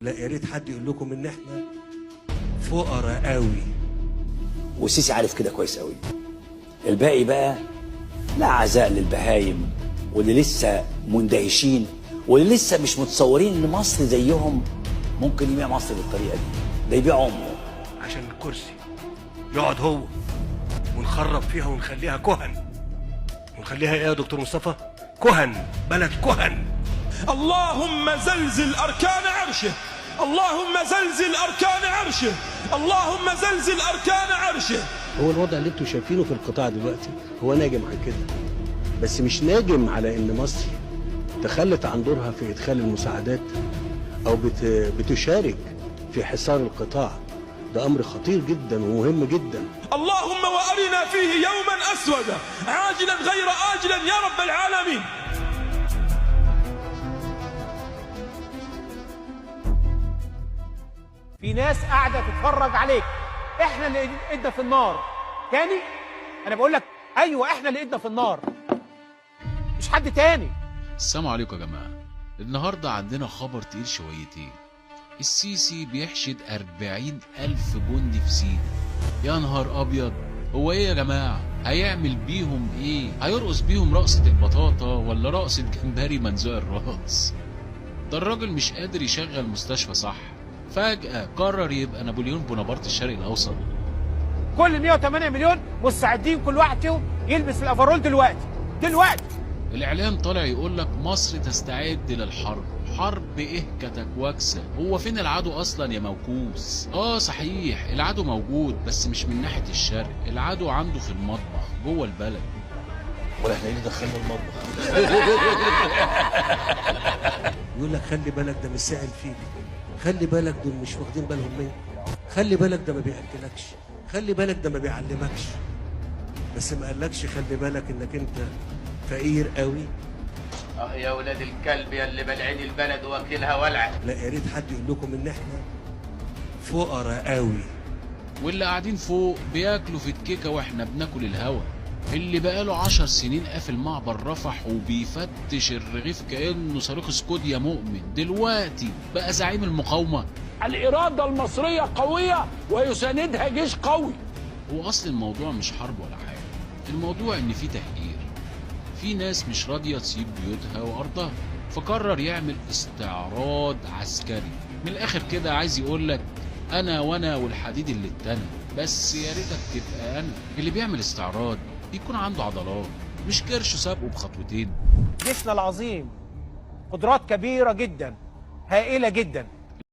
لا يا ريت حد يقول لكم ان احنا فقراء قوي. والسيسي عارف كده كويس قوي. الباقي بقى لا عزاء للبهايم واللي لسه مندهشين واللي لسه مش متصورين ان مصر زيهم ممكن يبيع مصر بالطريقة دي، ده يبيع امه عشان الكرسي يقعد هو ونخرب فيها ونخليها كهن. ونخليها ايه يا دكتور مصطفى؟ كهن، بلد كهن. اللهم زلزل أركان عرشه، اللهم زلزل أركان عرشه، اللهم زلزل أركان عرشه. هو الوضع اللي انتوا شايفينه في القطاع دلوقتي هو ناجم عن كده، بس مش ناجم على ان مصر تخلت عن دورها في ادخال المساعدات او بتشارك في حصار القطاع. ده امر خطير جدا ومهم جدا. اللهم وأرنا فيه يوما أسودا عاجلا غير آجلا يا رب العالمين. في ناس قاعدة تتفرج عليك. احنا اللي ايدنا في النار تاني، انا بقول لك ايوه احنا اللي ايدنا في النار، مش حد تاني. السلام عليكم يا جماعة. النهاردة عندنا خبر تقيل شويتين. السيسي بيحشد 40,000 جندي في سينا. يا نهار أبيض، هو إيه يا جماعة؟ هيعمل بيهم إيه؟ هيرقص بيهم رقصة البطاطا ولا رقصة جمبري منزوع الراس؟ ده الراجل مش قادر يشغل مستشفى صح، فجأة قرر يبقى نابليون بونابرت الشرق الأوسط. كل 108 مليون مستعدين كل واحد فيهم يلبس الأفرول دلوقتي دلوقتي. الإعلام طالع يقول لك مصر تستعد للحرب. حرب إيه كتكوكسة؟ هو فين العدو أصلا يا موكوس؟ آه صحيح العدو موجود، بس مش من ناحية الشرق، العدو عنده في المطبخ جوه البلد. ولا احنا ايه اللي دخلنا المطبخ؟ يقول لك خلي بالك ده مش سائل فيك، خلي بالك دول مش واخدين بالهم منك، خلي بالك ده ما بياكلكش، خلي بالك ده ما بيعلمكش، بس ما قالكش خلي بالك انك انت فقير قوي. اه يا ولاد الكلب يا اللي بلعين البلد واكلها ولعه. لا يا ريت حد يقول لكم ان احنا فقراء قوي. واللي قاعدين فوق بياكلوا في الكيكه واحنا بناكل الهوا. اللي بقاله 10 سنين قافل معبر رفح وبيفتش الرغيف كأنه صاروخ سكود يا مؤمن، دلوقتي بقى زعيم المقاومة. الإرادة المصرية قوية ويساندها جيش قوي. هو أصل الموضوع مش حرب ولا حاجة، الموضوع إن في تهجير، في ناس مش راضية تسيب بيوتها وأرضها، فقرر يعمل استعراض عسكري. من الآخر كده عايز يقولك أنا وأنا والحديد اللي اتنى، بس يا ريتك تبقى أنا. اللي بيعمل استعراض بيكون عنده عضلات، مش كرش سابقه بخطوتين. جيشنا العظيم قدرات كبيرة جدا هائلة جدا.